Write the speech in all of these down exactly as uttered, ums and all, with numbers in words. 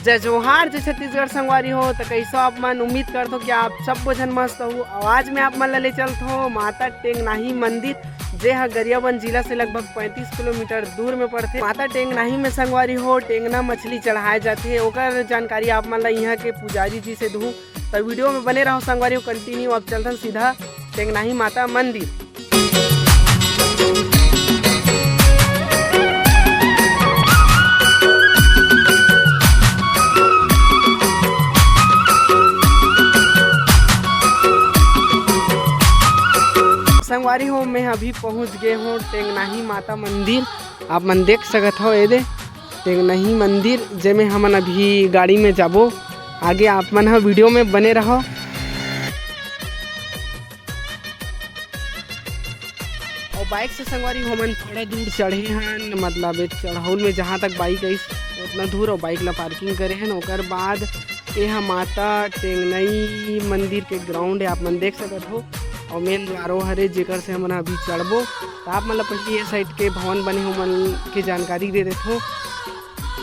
जय जोहार, जय छत्तीसगढ़ संगवारी हो। त कइसो आप मन? उम्मीद करथो कि आप सबो झन मस्त हो। अउ आज मैं आप मन ला ले चलथो माता टेंगनाही मंदिर, जे ह गरियाबंद जिला से लगभग पैंतीस किलोमीटर दूर में पड़थे। माता टेंगनाही में संगवारी हो, टेंगना मछली चढ़ाए जाथे, ओकर जानकारी आप मन ला इहाँ के पुजारी जी से दूँ। त वीडियो में बने रहो संगवारी हो, कंटिन्यू। अब चलथन सीधा टेंगनाही माता मंदिर। संगवारी हो, मैं अभी पहुंच गए हूँ टेंगनाही माता मंदिर। आप मन देख सकत हो, ये दे टेंगनाही मंदिर, जेमे हमन अभी गाड़ी में जाबो। आगे आप मन ह वीडियो में बने रहो। अउ बाइक से संगवारी हो, हमन थोड़ा दूर चढ़े हन, मतलब एक चढ़ौल में जहाँ तक बाइक आइस उतना दूर, अउ बाइक ला पार्किंग करे हन। ओकर बाद ये ह माता टेंगनई मंदिर के ग्राउंड है, आप मन देख सकत हो। अउ मेन द्वारो हरे, जेकर से हमन अभी चढ़बो। त आप मन ला पहिली ये साइड के भवन बने हो मन के जानकारी दे देथो।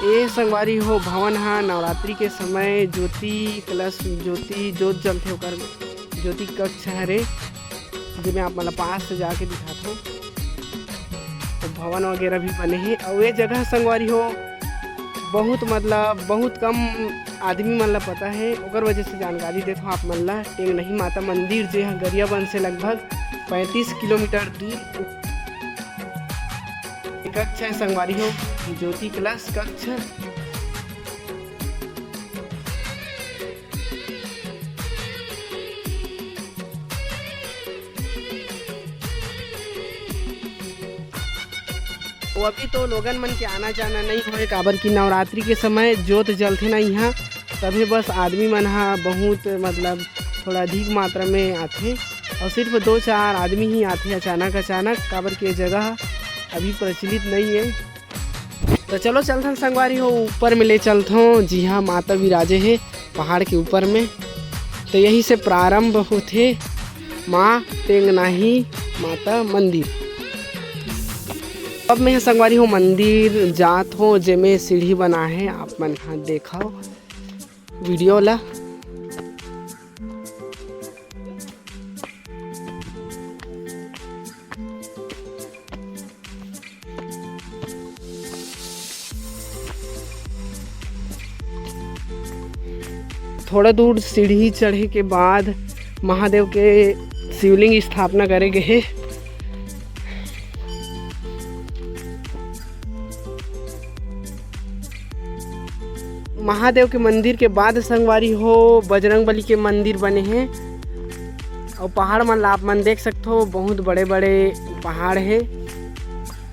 ए संगवारी हो, भवन ह नवरात्रि के समय ज्योति कलश, ज्योति जोत जलथे, ओकर ज्योति कक्ष हरे, जेमे आप मन ला पास से जाके दिखाथो। तो भवन वगैरह भी बने हे। अउ ये जगह संगवारी हो, बहुत, मतलब, बहुत कम आदमी मन ला पता है, ओकर वजह से जानकारी देथो आप मन ला। टेंगनही माता मंदिर, जे ह गरियाबंद से लगभग पैंतीस किलोमीटर दूर कक्ष है संगवारी हो, ज्योति कलश कक्ष। वो अभी तो लोगन मन के आना जाना नहीं होए, काबर कि नवरात्रि के समय जोत जलथे ना इहाँ, तभे बस आदमी मन ह बहुत, मतलब, थोड़ा अधिक मात्रा में आथे, और सिर्फ दो चार आदमी ही आथे अचानक अचानक, काबर कि ये जगह अभी प्रचलित नहीं है। तो चलो चलथन संगवारी हो, ऊपर में ले चलथों, जिहाँ माता विराजे हे पहाड़ के ऊपर में। तो यही से प्रारंभ होथे माँ टेंगनाही माता मंदिर। अब मैं संगवारी हो मंदिर जात हो, जेमे सीढ़ी बना है, आप मन हा देखो वीडियो ला। थोड़ा दूर सीढ़ी चढ़े के बाद महादेव के शिवलिंग स्थापना करे गे हे। महादेव के मंदिर के बाद संगवारी हो, बजरंग बली के मंदिर बने हे। अउ पहाड़ मन ला आप मन देख सकथो, बहुत बड़े-बड़े पहाड़ हे।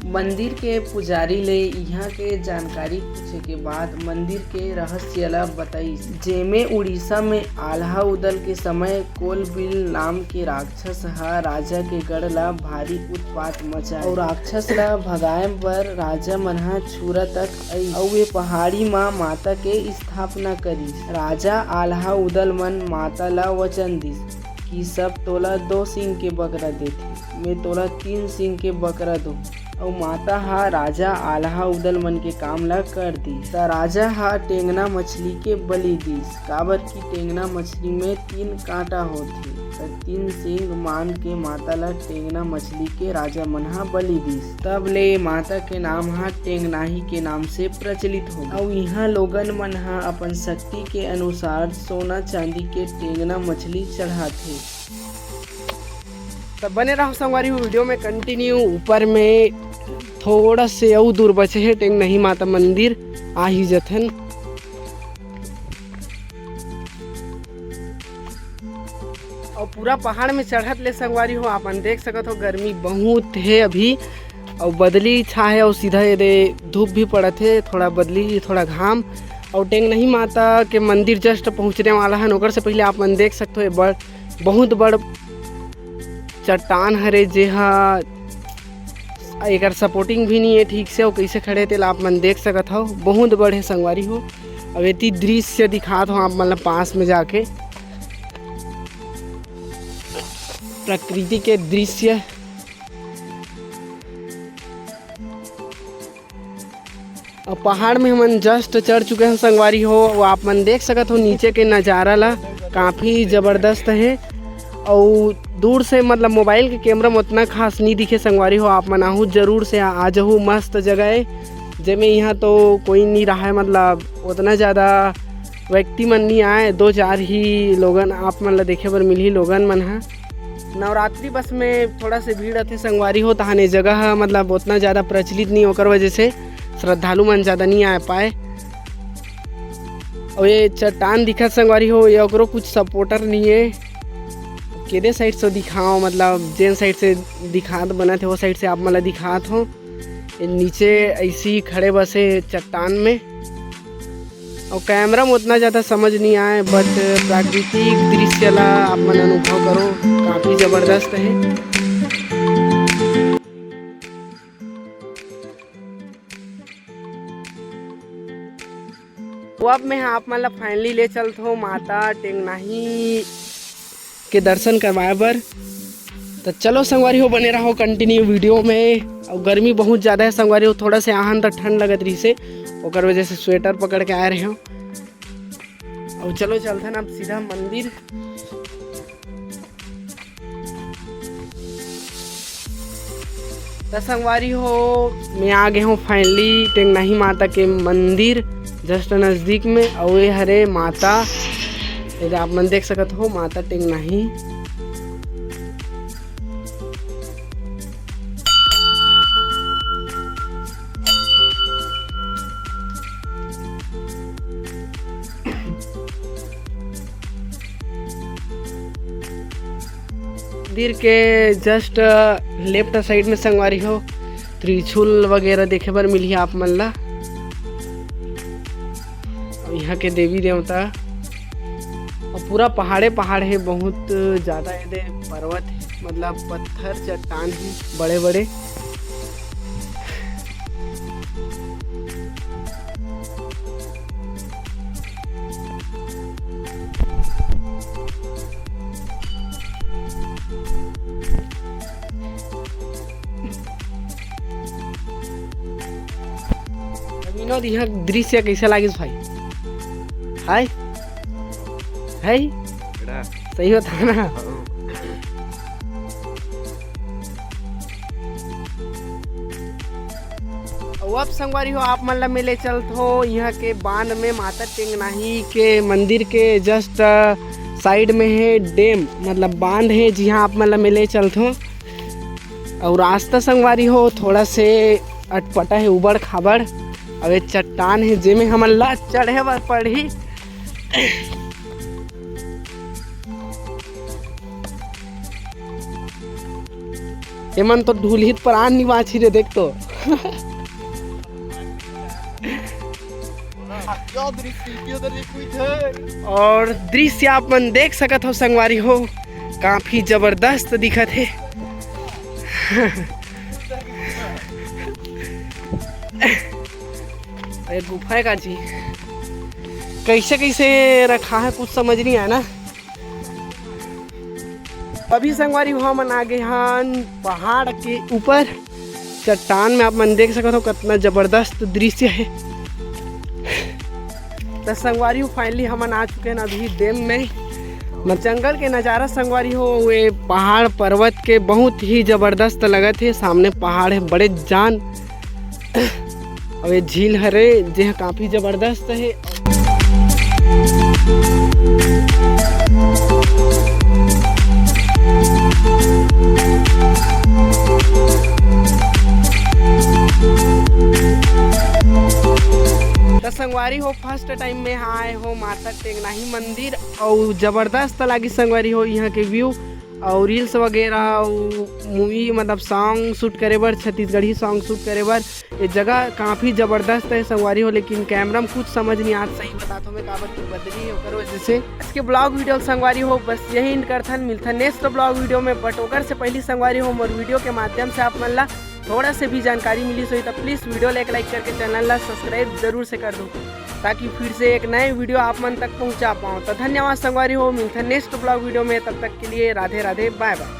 मंदिर के पुजारी ले इहाँ के जानकारी पूछे के बाद मंदिर के रहस्य ला बताइस, जेमे उड़ीसा में आल्हा उदल के समय कोलबिल नाम के राक्षस ह राजा के गढ़ ला भारी उत्पात मचाए। अउ राक्षस ला भगाए बर राजा मन ह छुरा तक अइस। अउ ये पहाड़ी म माता के स्थापना करिस। राजा आल्हा उदल मन माता ला वचन दिस कि सब तोला दो सिंग के बकरा देथे, मैं तोला तीन सिंग के बकरा दूँ। अउ माता ह राजा आल्हा उदल मन के काम ला कर दिस। त राजा ह टेंगना मछली के बलि दिस, काबर कि टेंगना मछली में तीन कांटा होथे। त तीन सिंग मान के माता ला टेंगना मछली के राजा मन ह बलि दिस। तब ले माता के नाम ह टेंगनाही के नाम से प्रचलित हो गे। अउ इहाँ लोगन मन ह अपन शक्ति के अनुसार सोना चांदी के टेंगना मछली चढ़ाथे। त बने रहो संगवारी हो वीडियो में कंटिन्यू। ऊपर में थोड़ा से अउ दूर बचे हे, टेंगनही माता मंदिर आ ही जथन। अउ पूरा पहाड़ में चढ़त ले संगवारी हो, आप मन देख सकत हो, गर्मी बहुत हे अभी, अउ बदली छा हे, अउ सीधा ये दे धूप भी पड़त हे, थोड़ा बदली, थोड़ा घाम। अउ टेंगनही माता के मंदिर just पहुँचने वाला हन, ओकर से पहले आप मन देख सकत हो, ये बड़, बहुत बड़ चट्टान हरे, जे हा एकर सपोर्टिंग भी नहीं है ठीक से, वो कैसे खड़े हे, तेला आप मन देख सकत हो। बहुत बड़े संगवारी हो। अब एती दृश्य दिखात हो आप मन ला पास में जाके, प्रकृति के दृश्य। पहाड़ में हमन just चढ़ चुके हैं संगवारी हो, अउ आप मन देख सकत हो नीचे के नज़ारा ला, काफ़ी ज़बरदस्त है। अउ दूर से, मतलब, मोबाइल के कैमरा में उतना खास नहीं दिखे संगवारी हो, आप मन आहू जरूर से आ, आ जाहू। मस्त जगह है, जेमे यहाँ तो कोई नहीं रहा है, मतलब, उतना ज़्यादा व्यक्ति मन नहीं आए, दो चार ही लोगन आप मन ला देखे बर मिलही। लोगन मन ह नवरात्रि बस में थोड़ा से भीड़ रथे संगवारी हो, तहाने जगह ह, मतलब, उतना ज़्यादा प्रचलित नहीं, ओकर वजह से श्रद्धालु मन ज़्यादा नहीं आ पाए। अउ ये चट्टान दिखत संगवारी हो, ये ओकरो कुछ सपोर्टर नहीं है। केदे साइड से दिखाओ, मतलब, जेन साइड से दिखात बनत है, वो साइड से आप मन ला दिखात हो। ये नीचे ऐसी खड़े बसे चट्टान में, और कैमरा में उतना ज़्यादा समझ नहीं आए, बट प्राकृतिक दृश्य ला आप मन अनुभव करो, काफ़ी ज़बरदस्त है। तो अब मैं आप मन ला finally ले चलत हो माता टेंगनाही के दर्शन करवाए बर। तो चलो संगवारी हो, बने रहो continue वीडियो में। और गर्मी बहुत ज़्यादा है संगवारी हो, थोड़ा से आहन तो ठंड लगत रही से, ओकर वजह से स्वेटर पकड़ के आए रहे हो। और चलो चलथन अब सीधा मंदिर। त संगवारी हो, मैं आ गए हूँ finally टेंगनाही माता के मंदिर just नज़दीक में। और ये हरे माता, ये आप मन देख सकत हो, माता टेंगनाही। मंदिर के just left side में संगवारी हो, त्रिशूल वगैरह देखे बर मिलही आप मन ला। और यहाँ के देवी देवता, और पूरा पहाड़े पहाड़ है, बहुत ज़्यादा एदे पर्वत है, मतलब पत्थर चट्टान है बड़े बड़े। विनोद, यहाँ दृश्य कैसे लागिस भाई? हाय, हाय, बेटा। सही होता है ना? हाँ। अउ अब संगवारी हो, आप मन ला मैं ले चलत हो यहाँ के बांध में, माता टेंगनाही के मंदिर के just side में है डैम, मतलब बांध है, जिहाँ आप मन ला मैं ले चलत हो। अउ रास्ता संगवारी हो, थोड़ा से अटपटा है, उबड़ खाबड़। अउ ये चट्टान है, जेमे हमन ला चढ़े बर पड़ही। एमन तो ढूलही त प्राण निवासी रे, देख तो। और दृश्य आप मन देख सकत हो संगवारी हो, काफी जबरदस्त दिखत हे। अरे गुफा है का जी, कैसे कैसे रखा है, कुछ समझ नहीं आया ना। अभी संगवारी हो, हमन आ गे हन पहाड़ के ऊपर, चट्टान में। आप मन देख सकत हो, कितना जबरदस्त दृश्य है। त संगवारी हो, finally हमन आ चुके हैं अभी डैम में। म-, जंगल के नज़ारा संगवारी हो, वे पहाड़ पर्वत के बहुत ही जबरदस्त लगत हे। सामने पहाड़ है बड़े जान, अउ ये झील हरे, जे ह काफी जबरदस्त हे। त संगवारी हो, first time में आए हो माता टेंगनाही मंदिर, अउ जबरदस्त लागी संगवारी हो यहाँ के view, अउ reels वगैरह, अउ movie, मतलब song shoot करे बर, छत्तीसगढ़ी song shoot करे बर ये जगह काफी जबरदस्त है संगवारी हो, लेकिन कैमरा में कुछ समझ नहीं आत, सही बतात हो मैं, काबर कि बदली है ओकर वजह से। आज के vlog video संगवारी हो बस यही end करथन, मिलथन next vlog video में। But ओकर से पहली संगवारी हो, मोर video के माध्यम से आप मन ला थोड़ा से भी जानकारी मिली होही, तो please video ला एक like करके channel ला subscribe जरूर से कर दो, ताकि फिर से एक नए video आप मन तक पहुंचा पाऊं। तो धन्यवाद संगवारी हो, मिलथन next vlog video में, तब तक के लिए राधे राधे, bye bye।